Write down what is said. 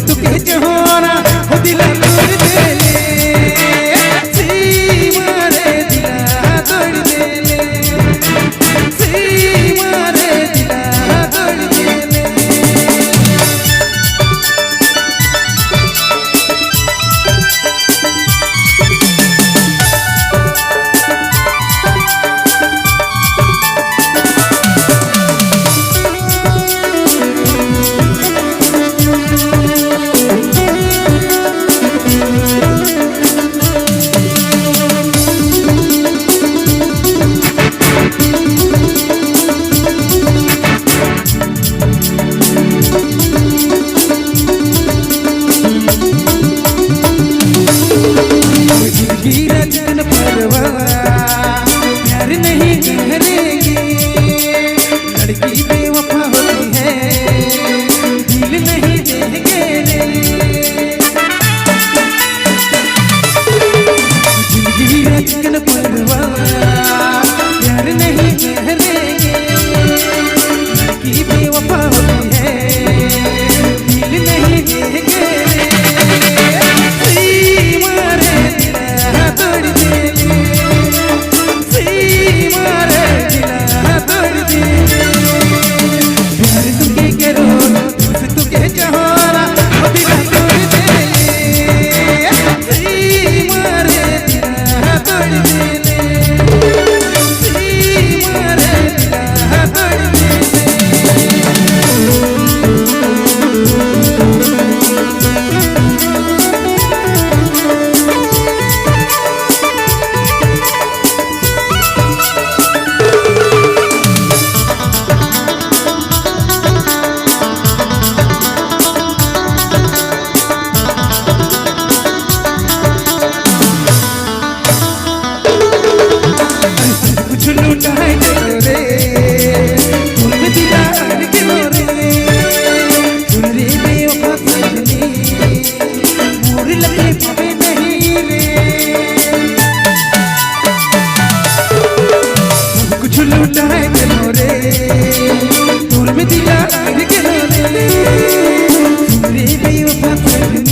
तुके जहोरा हो दिला तोड़ देले सी मारे दिला तोड़ देले सी मारे दिला तोड़ देले। जिंदगी रचन परवा प्यार नहीं करेंगे, लड़की बेवफा होती है दिल नहीं देंगे रे। जिंदगी रचन परवा प्यार नहीं करेंगे, लड़की बेवफा होती है दिल नहीं देंगे रे। कुछ लूटाए रे तुम दिला के रे तुमरे बेवफा सजनी मोर लगे पावे नहीं रे। सब कुछ लूटाए रे तुम दिला के रे तुमरे बेवफा सजनी।